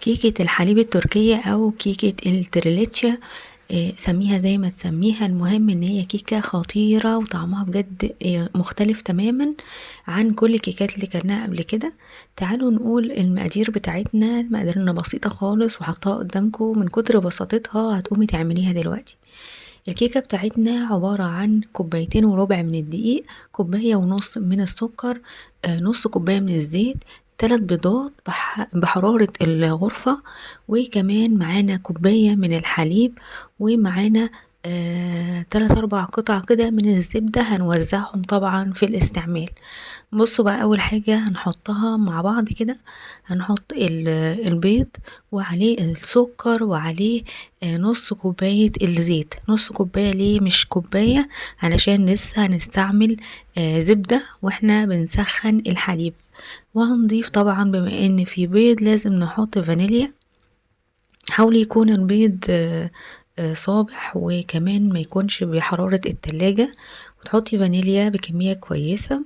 كيكة الحليب التركية أو كيكة التريليتشا، سميها زي ما تسميها، المهم ان هي كيكة خطيرة وطعمها بجد مختلف تماما عن كل الكيكات اللي كلناها قبل كده. تعالوا نقول المقادير بتاعتنا. مقاديرنا بسيطة خالص وحطاها قدامكم، من كتر بساطتها هتقومي تعمليها دلوقتي. الكيكة بتاعتنا عبارة عن كوبايتين وربع من الدقيق، كوباية ونص من السكر، نص كوباية من الزيت، 3 بيضات بحرارة الغرفة، وكمان معانا كوباية من الحليب، ومعانا 3-4 قطع كده من الزبدة هنوزعهم طبعا في الاستعمال. بصوا بقى، أول حاجة هنحطها مع بعض كده، هنحط البيض وعليه السكر وعليه نص كوباية الزيت. نص كوباية ليه مش كوباية؟ علشان لسه هنستعمل زبدة واحنا بنسخن الحليب. وهنضيف طبعا بما ان في بيض لازم نحط فانيليا. حاولي يكون البيض صابح وكمان ما يكونش بحرارة التلاجة، وتحطي فانيليا بكمية كويسة.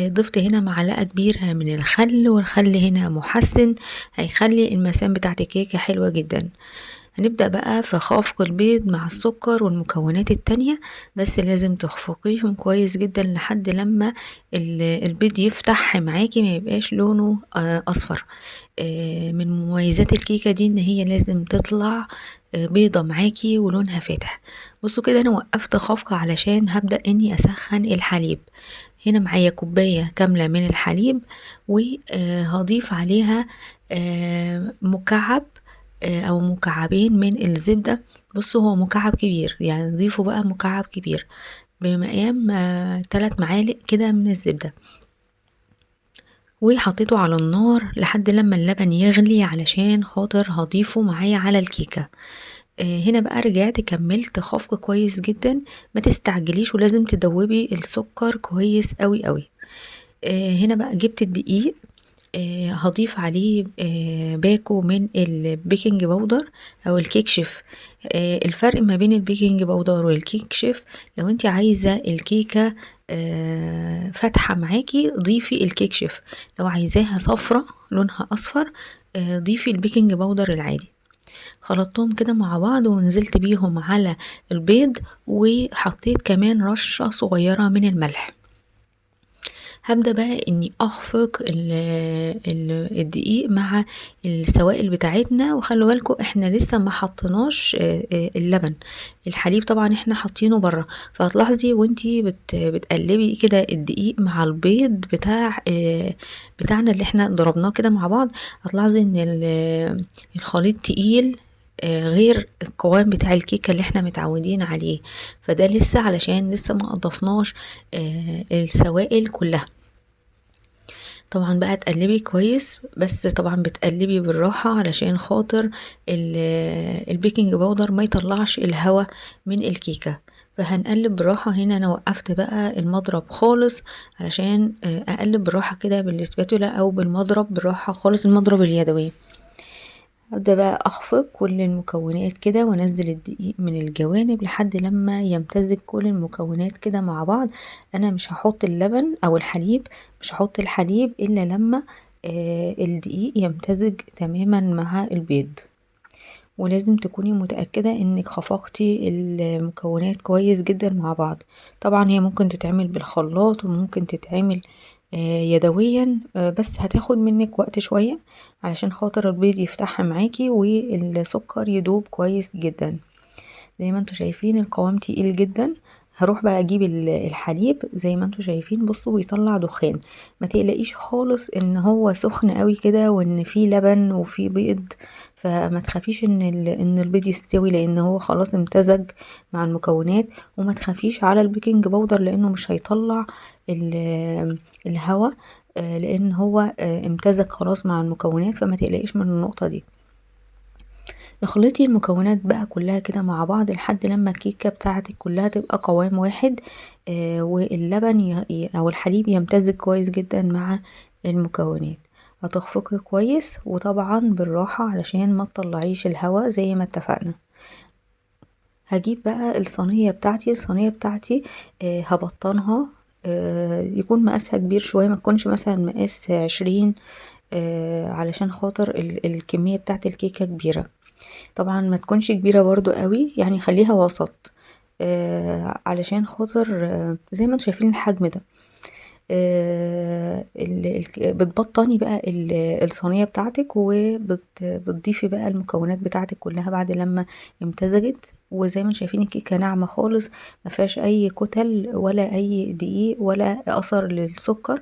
ضفت هنا معلقة كبيرة من الخل، والخل هنا محسن هيخلي المسام بتاعت الكيكة حلوة جدا. هنبدأ بقى في خفق البيض مع السكر والمكونات التانية، بس لازم تخفقيهم كويس جدا لحد لما البيض يفتح معاكي، ما يبقاش لونه أصفر. من مميزات الكيكة دي ان هي لازم تطلع بيضة معاكي ولونها فاتح. بصوا كده، انا وقفت خفق علشان هبدأ اني اسخن الحليب. هنا معايا كوباية كاملة من الحليب، وهضيف عليها مكعب او مكعبين من الزبدة. بصوا هو مكعب كبير، يعني نضيفه بقى مكعب كبير بمقام 3 معالق كده من الزبدة، وحطيته على النار لحد لما اللبن يغلي علشان خاطر هضيفه معايا على الكيكة. هنا بقى رجعت كملت خفق كويس جدا، ما تستعجليش ولازم تدوبي السكر كويس قوي قوي. هنا بقى جبت الدقيق، هضيف عليه باكو من ال baking powder او الكيك شيف. الفرق ما بين ال baking powder والكيك شيف، لو انت عايزة الكيكة فاتحة معاكي ضيفي الكيك شيف، لو عايزاها صفرة لونها اصفر، ضيفي ال baking powder العادي. خلطتهم كده مع بعض ونزلت بيهم على البيض، وحطيت كمان رشة صغيرة من الملح. هبدأ بقى اني اخفق الدقيق مع السوائل بتاعتنا. وخلوا بالكم احنا لسه ما حطيناش اللبن، الحليب طبعا احنا حاطينه بره. فهتلاحظي وانتي بتقلبي كده الدقيق مع البيض بتاعنا اللي احنا ضربناه كده مع بعض، هتلاحظي ان الخليط تقيل، غير القوام بتاع الكيكة اللي احنا متعودين عليه. فده لسه علشان لسه ما اضفناش السوائل كلها. طبعا بقى تقلبي كويس، بس طبعا بتقلبي بالراحة علشان خاطر ال baking powder ما يطلعش الهواء من الكيكة. فهنقلب بالراحة. هنا انا وقفت بقى المضرب خالص علشان اقلب بالراحة كده بالسباتولا او بالمضرب بالراحة خالص، المضرب اليدوي. هبدأ بقى اخفق كل المكونات كده وانزل الدقيق من الجوانب لحد لما يمتزج كل المكونات كده مع بعض. انا مش هحط اللبن او الحليب، مش هحط الحليب الا لما الدقيق يمتزج تماما مع البيض. ولازم تكوني متأكدة انك خفقتي المكونات كويس جدا مع بعض. طبعا هي ممكن تتعمل بالخلاط وممكن تتعمل يدويا، بس هتاخد منك وقت شوية علشان خاطر البيض يفتحها معاكي والسكر يدوب كويس جدا. زي ما انتوا شايفين القوام تقيل جدا. هروح بقى اجيب الحليب. زي ما انتوا شايفين بصوا بيطلع دخان، ما تقلقيش خالص ان هو سخن قوي كده وان فيه لبن وفيه بيض، فما تخافيش ان البيض يستوي لان هو خلاص امتزج مع المكونات. وما تخافيش على ال baking powder لانه مش هيطلع الهواء، لان هو امتزج خلاص مع المكونات، فما تقلقيش من النقطة دي. اخلطي المكونات بقى كلها كده مع بعض لحد لما الكيكة بتاعتك كلها تبقى قوام واحد، واللبن او الحليب يمتزج كويس جدا مع المكونات. هتخفقي كويس وطبعا بالراحة علشان ما تطلعيش الهواء زي ما اتفقنا. هجيب بقى الصينية بتاعتي. الصينية بتاعتي، هبطنها، يكون مقاسها كبير شوية، ما تكونش مثلا مقاس 20 علشان خاطر الكمية بتاعت الكيكة كبيرة. طبعا ما تكونش كبيرة برضو قوي، يعني خليها وسط، علشان خاطر زي ما انتم شايفين الحجم ده. بتبطني بقى الصينية بتاعتك، وبتضيفي بقى المكونات بتاعتك كلها بعد لما امتزجت. وزي ما انتم شايفين الكيكة ناعمة خالص، ما فيهاش اي كتل ولا اي دقيق ولا اثر للسكر.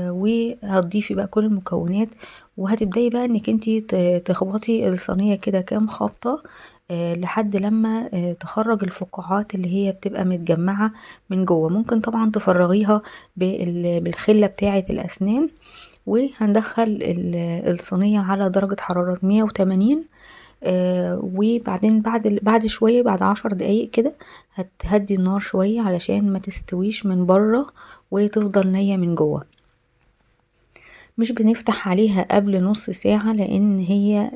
وهتضيفي بقى كل المكونات، وهتبدأي بقى انك انتي تخبطي الصينية كده كام خبطة، لحد لما تخرج الفقاعات اللي هي بتبقى متجمعة من جوه. ممكن طبعا تفرغيها بالخلة بتاعة الأسنان. وهندخل الصينية على درجة حرارة 180، وبعدين بعد شوية، بعد 10 دقايق كده هتهدي النار شوية علشان ما تستويش من بره وتفضل نية من جوه. مش بنفتح عليها قبل نص ساعة لأن هي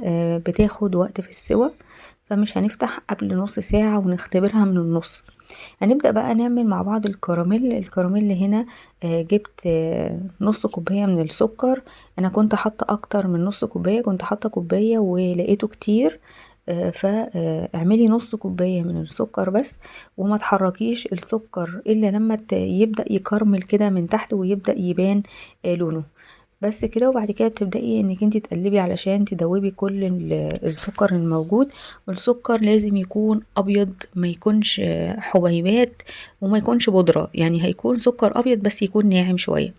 بتاخد وقت في السوى، فمش هنفتح قبل نص ساعة ونختبرها من النص. هنبدأ بقى نعمل مع بعض الكراميل. الكراميل هنا، جبت نص كوباية من السكر. أنا كنت حاطة أكتر من نص كوباية، كنت حاطة كوباية ولقيته كتير، فاعملي نص كوباية من السكر بس، وما تحركيش السكر إلا لما يبدأ يكرمل كده من تحت ويبدأ يبان لونه بس كده. وبعد كده بتبدأي انك انتي تقلبي علشان تدوبي كل السكر الموجود. والسكر لازم يكون ابيض، ما يكونش حبيبات وما يكونش بودرة، يعني هيكون سكر ابيض بس يكون ناعم شوية.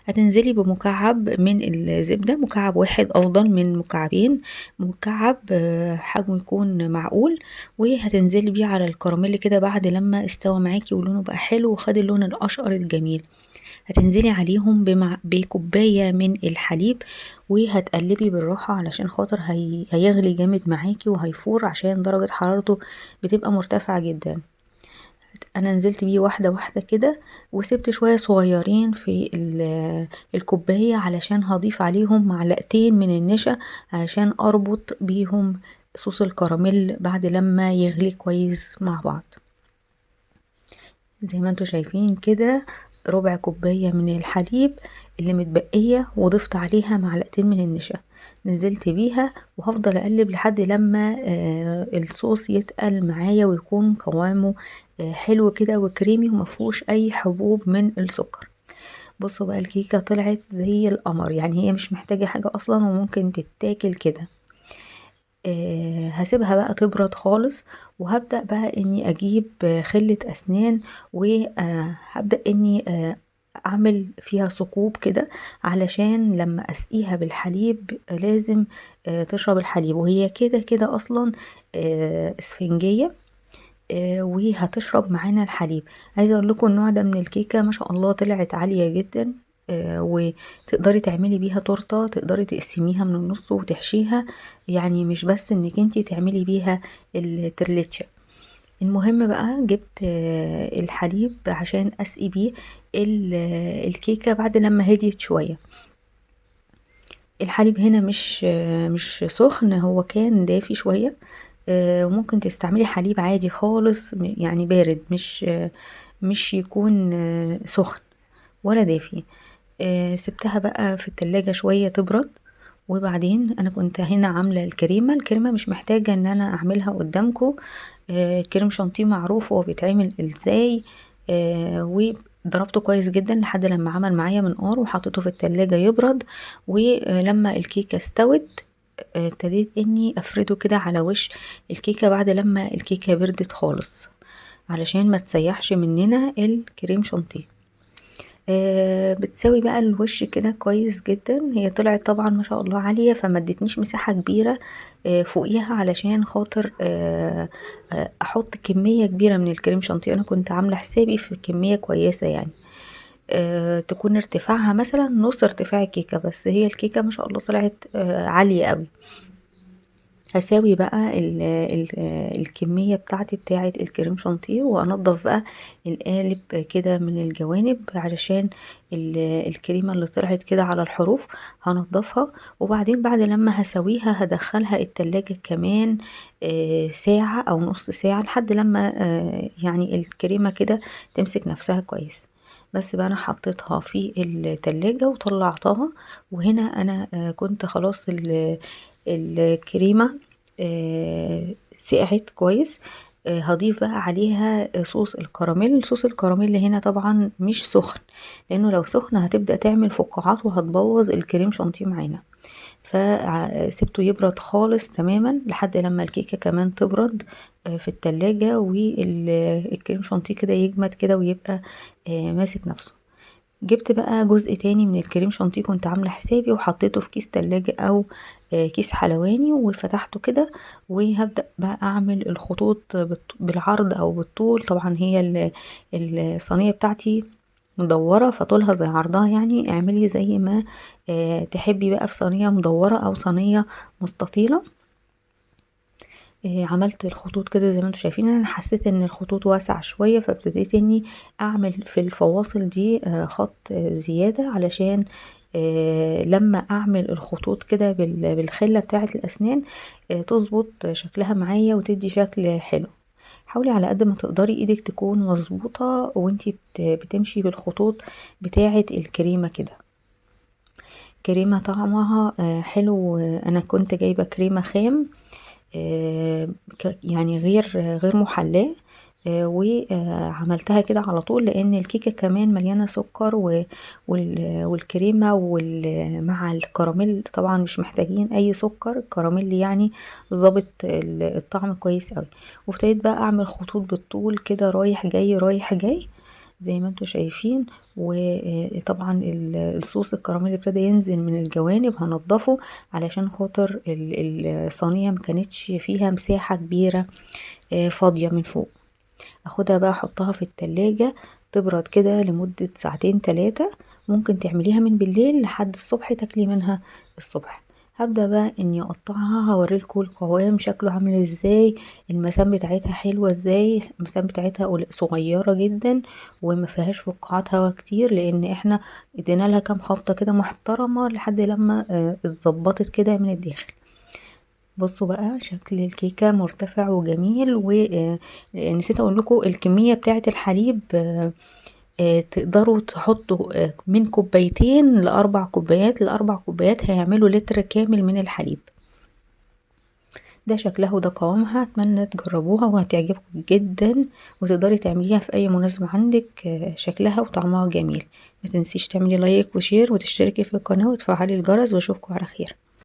هتنزلي بمكعب من الزبدة، مكعب واحد افضل من مكعبين، مكعب حجمه يكون معقول. وهتنزلي بيه على الكراميل كده بعد لما استوى معاكي ولونه بقى حلو وخد اللون الاشقر الجميل. هتنزلي عليهم بكوباية من الحليب، وهتقلبي بالراحة علشان خاطر هيغلي جامد معاكي وهيفور عشان درجة حرارته بتبقى مرتفعة جدا. انا نزلت بيه واحدة واحدة كده، وسبت شوية صغيرين في الكوباية علشان هضيف عليهم معلقتين من النشا علشان اربط بيهم صوص الكراميل بعد لما يغلي كويس مع بعض. زي ما انتوا شايفين كده ربع كوباية من الحليب اللي متبقية، وضفت عليها معلقتين من النشا، نزلت بيها وهفضل اقلب لحد لما الصوص يتقل معايا ويكون قوامه حلو كده وكريمي ومفهوش اي حبوب من السكر. بصوا بقى الكيكة طلعت زي القمر، يعني هي مش محتاجة حاجة اصلا وممكن تتاكل كده. هسيبها بقى تبرد خالص، وهبدأ بقى اني اجيب خلة اسنان، وهبدأ اني اعمل فيها ثقوب كده علشان لما اسقيها بالحليب لازم تشرب الحليب، وهي كده كده اصلا اسفنجية، وهتشرب معانا الحليب. عايزة اقول لكم النوع ده من الكيكة ما شاء الله طلعت عالية جدا، وتقدري تعملي بيها تورتة، تقدري تقسميها من النص وتحشيها، يعني مش بس انك انتي تعملي بيها الترليتشا. المهم بقى جبت الحليب عشان اسقي بيه الكيكة بعد لما هديت شوية. الحليب هنا مش سخن، هو كان دافي شوية، وممكن تستعملي حليب عادي خالص، يعني بارد، مش يكون سخن ولا دافي. سبتها بقى في التلاجة شوية تبرد. وبعدين انا كنت هنا عاملة الكريمة. الكريمة مش محتاجة ان انا اعملها قدامكم، كريم شانتيه معروف هو بيتعمل ازاي، وضربته كويس جدا لحد لما عمل معايا منقار، وحطيته في التلاجة يبرد. ولما الكيكة استوت، ابتديت اني افرده كده على وش الكيكة بعد لما الكيكة بردت خالص علشان ما تسيحش مننا الكريم شانتيه. بتساوي بقى الوش كده كويس جدا. هي طلعت طبعا ما شاء الله عالية، فما ادتنيش مساحة كبيرة، فوقيها علشان خاطر احط كمية كبيرة من الكريم شانتيه. انا كنت عاملة حسابي في كمية كويسة، تكون ارتفاعها مثلا نص ارتفاع الكيكة، بس هي الكيكة ما شاء الله طلعت عالية قوي. هساوي بقى الكمية بتاعتي بتاعت الكريم شانتيه، وانضف بقى القالب كده من الجوانب علشان الكريمة اللي طلعت كده على الحروف هنضفها. وبعدين بعد لما هسويها هدخلها التلاجة كمان، ساعة او نص ساعة لحد لما الكريمة كده تمسك نفسها كويس. بس بقى انا حطيتها في التلاجة وطلعتها. وهنا انا كنت خلاص الكريمة سقعت كويس. هضيف بقى عليها صوص الكراميل. صوص الكراميل هنا طبعا مش سخن، لانه لو سخن هتبدأ تعمل فقاعات وهتبوظ الكريم شانتيه معانا. فسيبته يبرد خالص تماما لحد لما الكيكة كمان تبرد في التلاجة، والكريم شانتيه كده يجمد كده ويبقى ماسك نفسه. جبت بقى جزء تاني من الكريم شانتيه كنت عاملة حسابي، وحطيته في كيس تلاجة او كيس حلواني، وفتحته كده. وهبدأ بقى اعمل الخطوط بالعرض او بالطول. طبعا هي الصينية بتاعتي مدورة فطولها زي عرضها، يعني اعملي زي ما تحبي بقى في صينية مدورة او صينية مستطيلة. عملت الخطوط كده زي ما انتم شايفين. انا حسيت ان الخطوط واسعة شوية، فابتديت اني اعمل في الفواصل دي خط زيادة، علشان لما اعمل الخطوط كده بالخلة بتاعة الاسنان تظبط شكلها معايا وتدي شكل حلو. حاولي على قد ما تقدري ايدك تكون مظبوطة وانتي بتمشي بالخطوط بتاعة الكريمة كده. كريمة طعمها حلو. انا كنت جايبة كريمة خام، يعني غير محلاه، وعملتها كده على طول، لان الكيكه كمان مليانة سكر والكريمه مع الكراميل طبعا مش محتاجين اي سكر، الكراميل يعني ظابط الطعم كويس قوي. وابتديت بقى اعمل خطوط بالطول كده رايح جاي رايح جاي زي ما انتم شايفين. وطبعا الصوص الكراميل ابتدى ينزل من الجوانب، هنضفه علشان خاطر الصينية ما كانتش فيها مساحة كبيرة فاضية من فوق. اخدها بقى احطها في التلاجة تبرد كده لمدة ساعتين تلاتة، ممكن تعمليها من بالليل لحد الصبح تاكلي منها الصبح. هبدأ بقى اني اقطعها، هوريلكوا القوام شكله عامل ازاي، المسام بتاعتها حلوة ازاي. المسام بتاعتها صغيرة جدا وما فيهاش فقاعات هوا كتير، لان احنا ادينا لها كام خبطة كده محترمة لحد لما اتظبطت كده من الداخل. بصوا بقى شكل الكيكة مرتفع وجميل. ونسيت اقول لكم الكمية بتاعة الحليب، تقدروا تحطوا من كوبايتين لأربع كوبايات، لأربع كوبايات هيعملوا لتر كامل من الحليب. ده شكلها وده قوامها. اتمنى تجربوها وهتعجبكم جدا، وتقدري تعمليها في اي مناسبة عندك. شكلها وطعمها جميل. ما تنسيش تعملي like و share وتشتركي في القناة وتفعلي الجرس، واشوفكم على خير.